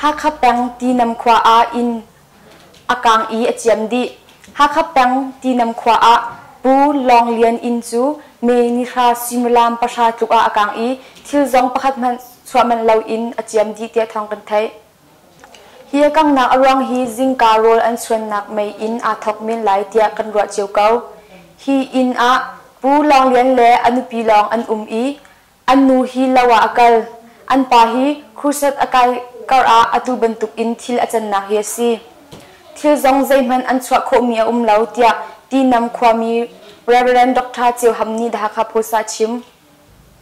Hakha peng Tinam khua ah inn a kaang i a ciam dih. Hakha peng Tinam khua ah Pu Lawng Lian inn cu May ni hra suimilam pahra tluk ah a kaang i thil zong pakhat hmanh chuah manh loin a ciam dih tiah thawng kan theih. Hi a kanghnak a ruang hi zingka rawl an chuannak mei in aa thawk men lai tiah kan ruah cio ko. Hi inn ah Pu Lawng Lian le a nupi lawng an um i an nu hi lo ah a kal. An pa hi crusade a kai kar ah atu bantuk in thil a cannak hi a si. Thil zong zeihmanh an chuah khawhmi a um lo tiah Tinam khuami Rev. Dr. Ceu Ham nih The Hakha Post ah a chim.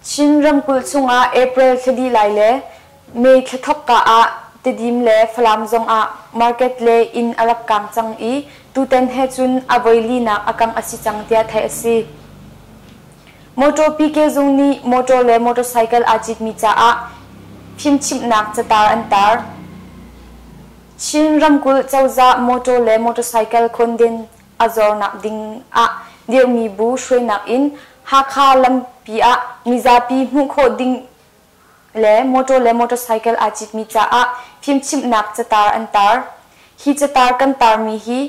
Chin ramkulh chungah April thla dih lai le May thla thawkka ah Tedim le Falam zongah market le inn a rak kaang cang i tutan he cun a voi linak a kangh a si cang tiah theih a si. Motor PK zung nih motor le motorcycle aa citmi caah fimchimhnak catar an tar. Chin ramkulh cozah motor le motorcycle khawnden a zornak ding ah dirhmi bu hruainak in Hakha lampi ah mizapi hmuh khawh ding le motor le motorcycle aa citmi caah fimchimhnak catar an tar. Hi catar kan tarmi hi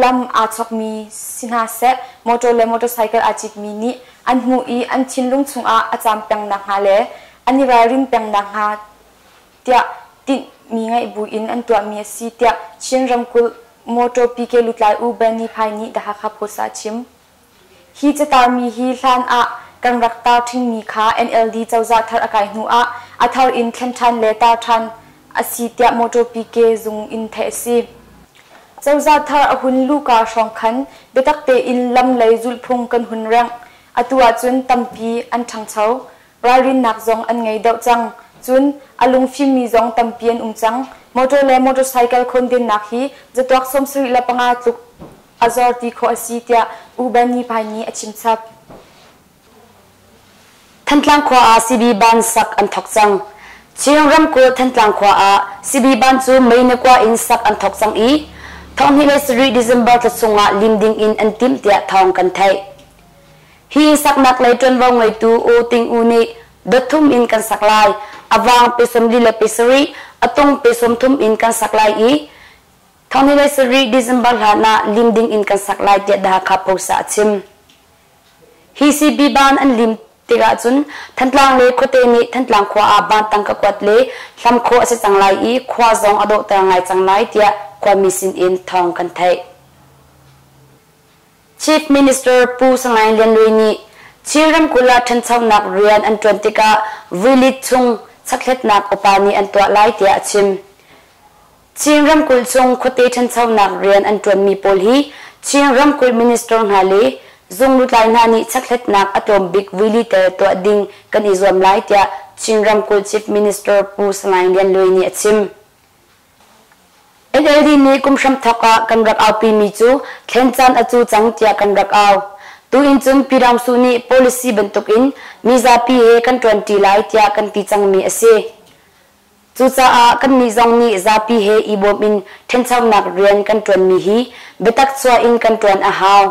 lam aa chawkmi si hna seh, motor le motorcycle aa citmi nih an hmuh i an thinlung chungah a caam peng nakhnga le an i ralrin peng nakhnga tiah tinhmi ngeih buin an tuahmi a si tiah Chin ramkulh motor PK lutlai U Benny Phai nih The Hakha Post ah a chim. Hi catarmi hi hlan ah kan rak tar ṭhingmi kha NLD cozah thar a kai hnu ah a thar in thlen ṭhan le tar ṭhan a si tiah motor PK zung in theih a si. Cozah thar a hun luhka hrawng khan biatak tein lam lei zulhphung kan hun rengh. Atu ahcun tampi an ṭhangcho. Ralrinnak zong an ngei deuh cang. Cun a lungfimmi zong tampi an um cang. Motor le motorcycle khawndennak hi zatuak 75 tluk a zor ti khawh a si tiah U Benny Pai nih a chimchap. Thantlang khua ah CB ban sak an thawk cang. Chin ramkulh Thantlang khua ah CB ban cu mei ni kua in sak an thawk cang i 27 December thla chungah lim ding in an timh tiah thawng kan theih. Hi saknak lei ṭuanvo ngeitu U Ting U nih dot thum in kan sak lai, a vang pe 40 le pe sarih, a tung pe 30 in kan sak lai i 27 December hlan ah lim ding in kan sak lai tiah The Hakha Post ah a chim. Hi CB ban an lim tikah cun Thantlang le khuate nih Thantlang khua ah ban tangka kuat le hlam khawh a si cang lai i khua zong a dawhter ngai cang lai tiah khuami sin in thawng kan theih. Chief Minister Pu Salai Lian Luai nih Chin ramkulh ah ṭhanchonak rian an ṭuan tikah vuilit chung chakhletnak upa nih an tuah lai tiah a chim. Chin ramkulh chung khuate ṭhanchonak rian an ṭuanmi pawl hi Chin ramkulh minister hna le zung lutlai hna nih chakhletnak a tlawm bik vuili tel tuah ding kan i zuam lai tiah Chin ramkulh Chief Minister Pu Salai Lian Luai nih a chim. NLD nih kum hramthawk ah kan rak aupimi cu thlen caan a cu cang tiah kan rak au. Tu in cun Pyidaungsu nih policy bantukin mizapi he kan ṭuanṭi lai tiah kan ti cangmi a si. Cucaah kannih zong nih zapi he i bawm in ṭhenchonak rian kan ṭuanmi hi biatak chuah in kan ṭuan a hau.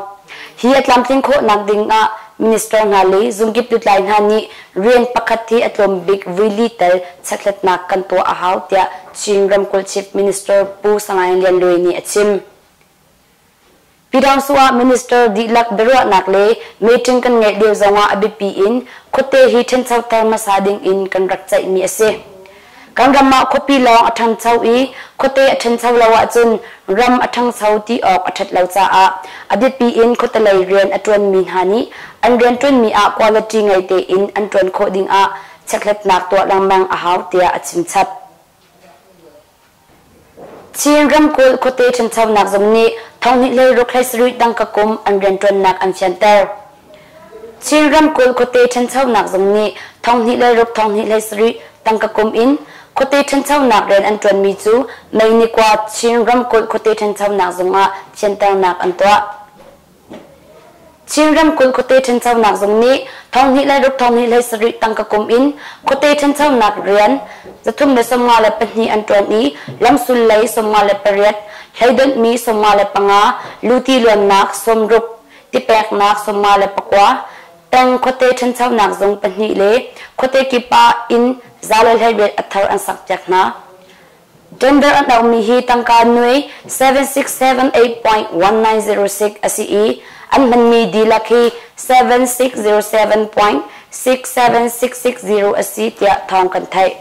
Hi a tlamtlin khawhnak ding ah minister hna le zungkip lutlai hna nih rian pakhat hi a tlawm bik vuili tal chekhlatnak kan tuah a hau tiah Chin ramkulh Chief Minister Pu Salai Lian Luai nih a chim. Pyidaungsu ah minister dihlak biaruahnak le meeting kan ngeih lio zongah a biapi in khuate hi ṭhenchoter hmasa ding in kan rak ceihmi a si. Kan ram ah khuapi lawng a ṭhangcho i khuate a ṭhencho lo ahcun ram a ṭhangcho ti awk a ṭhat lo caah a biapi in khuate lei rian a ṭuanmi hna nih an rianṭuanmi ah quality ngei tein an ṭuan khawh ding ah chekhlatnak tuah lengmang a hau tiah a chimchap. Chin ramkulh khuate ṭhanchonak zung nih thonghnih hleiruk hleisarih tangka kum an rianṭuannak an fianter. Chin ramkulh khuate ṭhanchonak zung nih thonghnih hleiruk thonghnih hleisarih tangka kum in khuate ṭhanchonak rian an ṭuanmi cu May ni kua Chin ramkulh khuate ṭhanchonak zung ah fianternak an tuah. Chin ramkulh khuate ṭhanchonak zung nih thonghnih le ruk thonghnih 17 tangka kum in khuate ṭhanchonak rian 352 an ṭuan i lamsul lei 58, hleidonhmi 55, luti luannak 60, tipeknak 59, peng khuate ṭhanchonak zung pahnih le khuate kip ah inn 118 a thar an sakpiak hna. Tender an auhmi hi tangka nuai 7678.1906 a si i an hmanmi dihlak hi 7607.67660 a si tiah thawng kan theih.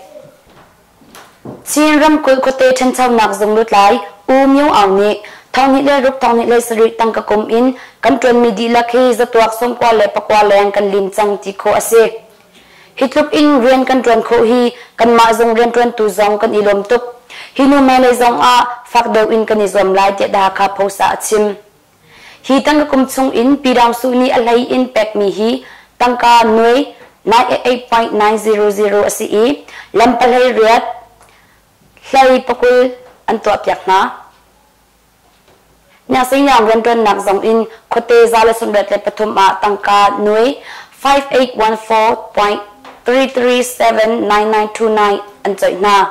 Chin ramkulh khuate ṭhanchonak zung lutlai U Myo Aung nih 2006 2007 tangka kum in kan ṭuanmi dihlak hi zatuak 94 leng kan lim cang ti khawh a si. Hi tluk in rian kan ṭuan khawh hi kanmah zung rianṭuantu zong kan i lawm tuk. Hi hnu hmailei zong ah fak deuh in kan i zuam lai tiah The Hakha Post ah a chim. Hi tangka kum chung in Pyidaungsu nih a hlei in pekmi hi tangka nuai 98.900 a si i lam pahlei riat hlei pakul an tuahpiak hna. Hniasingniang rianṭuannak zong in khuate 173 ah tangka nuai 5814.3379929 an coih hna.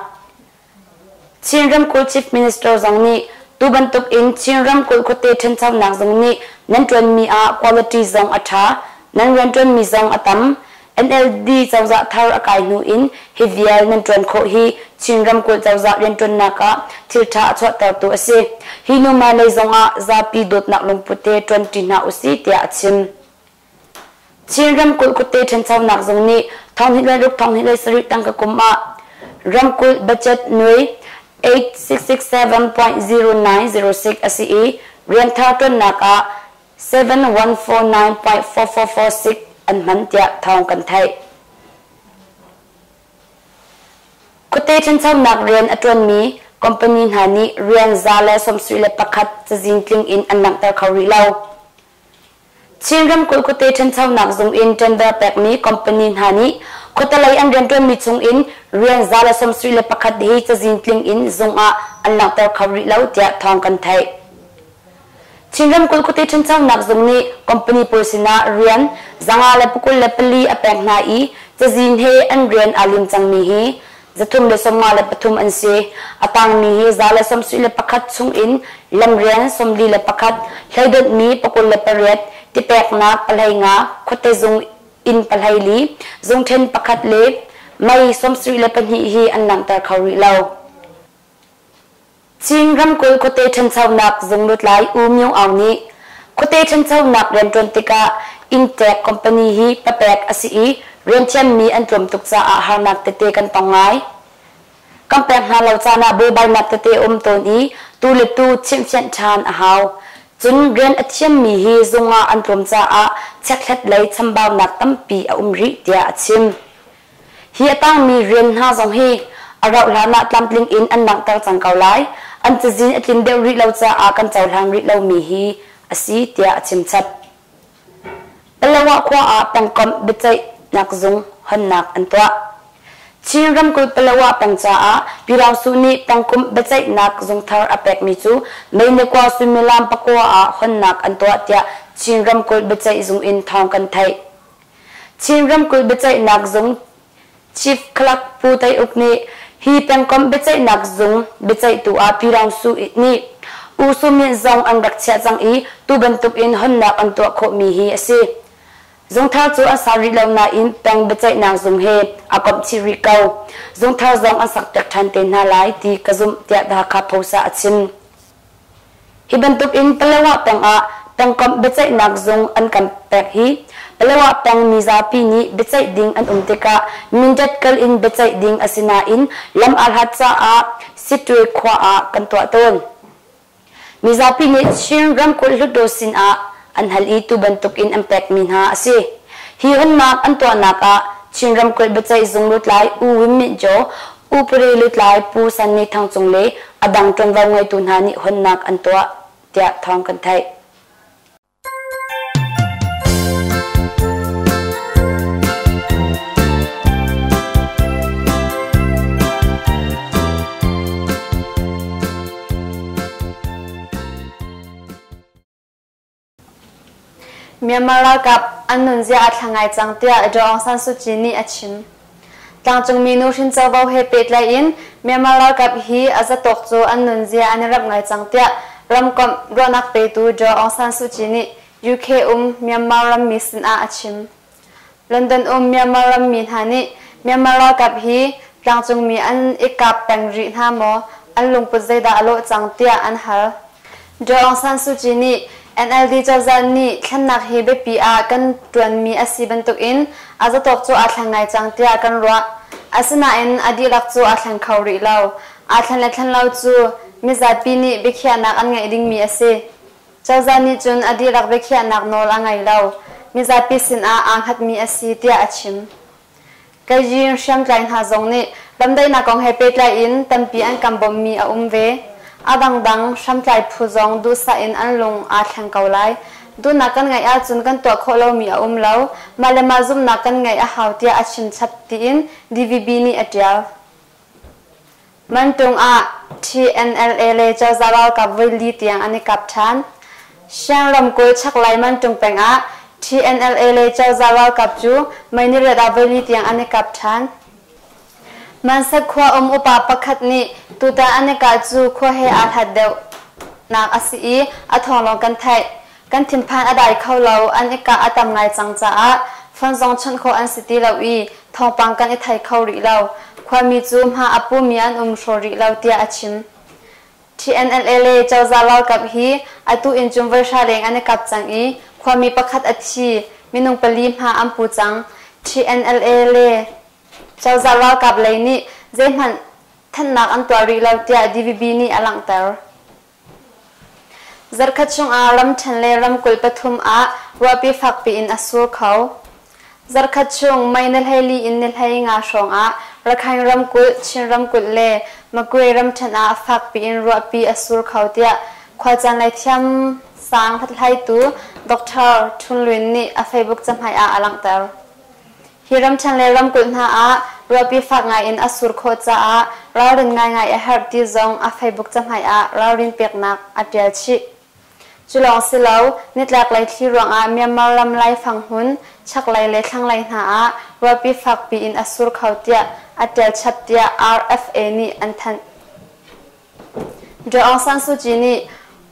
Chin ramkulh Chief Minister zong nih tu bantuk in Chin ramkulh khuate ṭhanchonak zong nih nan ṭuanmi ah quality zong a ṭha, nan rianṭuanmi zong a tam. NLD cozah thar a kai hnu in hi vial nan ṭuan khawh hi Chin ramkulh cozah rianṭuannak ah thilṭha a chuahtertu a si. Hi hnu hmailei zong ah zapi dawtnak lungput he ṭuanṭi hna usih tiah a chim. Chin ramkulh khuate ṭhanchonak zung nih 2026 2027 tangka kum ah ramkulh budget nuai 8667.0906 a si i rianthar ṭuannak ah 7149.4446 an hman tiah thawng kan theih. Khuate ṭhanchonak rian a ṭuanmi company hna nih rian 171 cazin tling in an langhter kho rih lo. Chin ramkulh khuate ṭhanchonak zung in tender pekmi company hna nih khuatelei an rianṭuanmi chung in rian 171 hi cazin tling in zung ah an langhter kho rih lo tiah thawng kan theih. Chin ramkulh khuate ṭhanchonak zung nih company pawl sinah rian 524 a pek hna i cazin he an rian aa lim cangmi hi 353 an si. A tangmi hi 171 chung in lamrian 41, hleidonhmi 28, tipeknak 15, khuate zung inn 14, zungṭhen pakhat le mei 72 hi an langhter kho rih lo. Chin ramkulh khuate ṭhanchonak zung lutlai U Myo Aung nih khuate ṭhanchonak rianṭuan tikah inntek company hi papek a si i rianthiammi an tlawm tuk caah harnak tete kan tong ngai. Kan pek hna lo caan ah buaibainak tete a um tawn i tu le tu chimhfianh ṭhan a hau. Cun rian a thiammi hi zung ah an tlawm caah chekhlat lei chambaunak tampi a um rih tiah a chim. Hi a tangmi rian hna zong hi a rauhhlan ah tlamtling in an langhter cang ko lai. An cazin a tlin deuh rih lo caah kan cohlang rih lomi hi a si tiah a chimchap. Palawa khua ah pengkomh biaceihnak zung honnak an tuah. Chin ramkulh Palawa peng caah Pyiraungsu nih pengkomh biaceihnak zung thar a pekmi cu May ni kua suimilam pakua ah honnak an tuah tiah Chin ramkulh biaceih zung in thawng kan theih. Chin ramkulh biaceihnak zung Chief Clerk Pu Tei Uk nih hi pengkomh biaceihnak zung biaceihtu ah Pyiraungsu nih U Su Myint zong an rak chiah cang i tu bantuk in honnak an tuah khawhmi hi a si. Zungthar cu an sa rih lo nain peng biaceihnak zung he aa komh chih rih ko. Zungthar zong an sakpiak ṭhan te hna lai ti ka zumh tiah The Hakha Post ah a chim. Hi bantuk in Palawa peng ah pengkomh biaceihnak zung an kan pek hi Palawa peng mizapi nih biaceih ding an um tikah Mindat kal in biaceih ding a si nain lam aa hlat caah Sittwe khua ah kan tuah tawn. Mizapi nih Chin ramkulh Hluttaw sin ah an hal i tu bantuk in an pekmi hna a si. Hi honnak an tuahnak ah Chin ramkulh biaceih zung lutlai U Win Myint Kyaw, Upari lutlai Pu Sanni Thang Cung le a dang ṭuanvo ngeitu hna nih honnak an tuah tiah thawng kan theih. Myanmar ralkap an nunzia aa thla ngai cang tiah Daw Aung San Suu Kyi nih a chim. Tlangcungmi nuhrin covo he pehtlai in Myanmar ralkap hi a zatawk cu an nunzia an i ramh ngai cang tiah ramkomh ruahnak petu Daw Aung San Suu Kyi nih UK um Myanmar rammi sinah a chim. London um Myanmar rammi hna nih Myanmar ralkap hi tlangcungmi an i kap peng rih hna maw? an lungput zeidah a lawh cang tiah an hal. Daw Aung San Suu Kyi nih NLD cozah nih thlennak hi biapi ah kan ṭuanmi a si bantukin a zatawk cu aa thleng ngai cang tiah kan ruah. Asinain a dihlak cu aa thleng kho rih lo. Aa thlen le thlen lo cu mizapi nih biakhiahnak an ngeih dingmi a si. Cozah nih cun a dihlak biakhiahnak nawl a ngei lo. Mizapi sinah aa hngatmi a si tiah a chim. Kajin hriamtlai hna zong nih ramdaihnak kong he pehtlai in tampi an kan bawmhmi a um ve. A dangdang hramtlai phu zong duhsah in an lung aa thleng ko lai. Duhnak kan ngeih ahcun kan tuah khawh lomi a um lo. Mah le mah zumhnak kan ngeih a hau tiah a chim chap tiin DVB nih a ṭial. Mantung ah TNLA le cozah ralkap voili tiang an i kap ṭhan. Shan ramkulh chaklei Mantung peng ah TNLA le cozah ralkap cu May niriat ah voili tiang an i kap ṭhan. Mansak khua um upa pakhat nih tutan an i kah cu khua he aa hlat deuhnak a si i a thawng lawng kan theih. Kan thinphan a dai kho lo, an i kah a tam ngai cang caah phone zong chawnh khawh an si ti lo i thawngpang kan i thei kho rih lo. Khuami cu hma a pumi an um hraw rih lo tiah a chim. TNLA le cozah ralkap hi atu in cun voihra leng an i kap cang i khuami pakhat a thi, minung pali hma an pu cang. TNLA le cozah ralkap lei nih zeihmanh thanhnak an tuah rih lo tiah DVB nih a langhter. Zarhkhat chungah ramṭhen le ramkulh pathum ah ruahpi fakpi in a sur kho. Zarhkhat chung May ni 14 in ni 15 hrawngah Rakhine ramkulh, Chin ramkulh le Magwe ramṭhen ah fakpi in ruahpi a sur kho tiah khualcaan lei thiamsang hlathlaitu Dr. Htun Lwin nih a Facebook cahmai ah a langhter. Hi ramṭhen le ramkulh hna ah ruahpi fak ngai in a sur khawh caah ralrin ngaingai a herh ti zong a Facebook cahmai ah ralrin peknak a ṭial chih. Cu lawng si lo, nitlaklei thli ruangah Myanmar ram laifang hmun, chaklei le thlanglei hna ah ruahpi fakpi in a sur kho tiah a ṭial chap tiah RFA nih an thanh. Daw Aung San Suu Kyi nih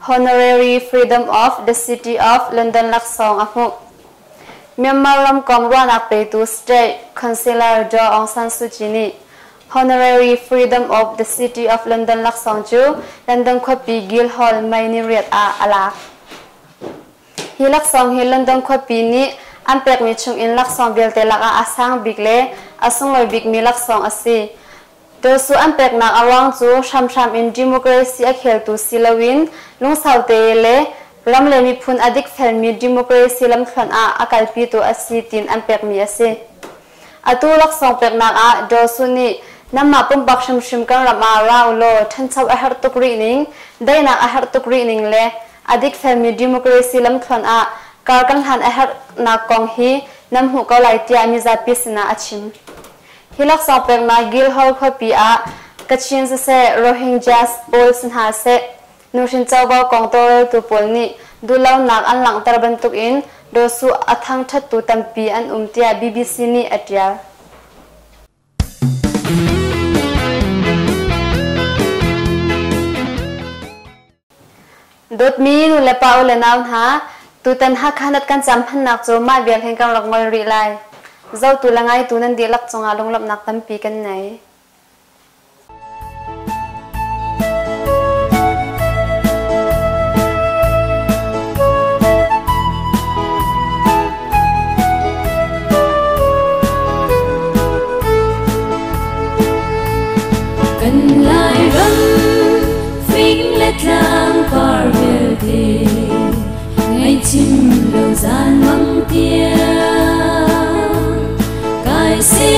Honorary Freedom of the City of London laksawng a hmuh. Myanmar ram kong ruahnak petu State Councillor Daw Aung San Suu Kyi nih Honorary Freedom of the City of London laksawng cu London khuapi Guildhall May ni riat ah a lak. Hi laksawng hi London khuapi nih an pekmi chungin laksawng vialte lakah a sang bik le a sunglawi bikmi laksawng a si. Dosu an peknak a ruang cu hramhram in democracy a kheltu si loin lungsau te le ram le miphun a dikfelmi democracy lamthluan ah a kalpitu a si tiin an pekmi a si. Atu laksawng peknak ah Dosu nih nanmah pumpak hrimhrim kan ram ah ra ulaw ṭhancho a herh tuk rih ning, daihnak a herh tuk rih ning le a dikfelmi democracy lamthluan ah kar kan hlan a herhnak kong hi nan hmuh ko lai tiah mizapi sinah a chim. Hi laksawng peknak Guildhall khuapi ah Kachin siseh, Rohingyas pawl si hna seh, nuhrin covo kong tawlreltu pawl nih duhlonak an langhter bantukin Daw a thangṭhattu tampi an um tiah BBC nih a ṭial. Dawtmi nulepa u le nau hna, tutan Hakha nat kan cam hmannak cu mah vial hin kan rak ngol rih lai. Zotu le ngaitu nan dihlak cungah lunglawmhnak tampi kan nei. Kan Lairam fing le tlang par vialte ngaihchim lo zan mang tiang kai se.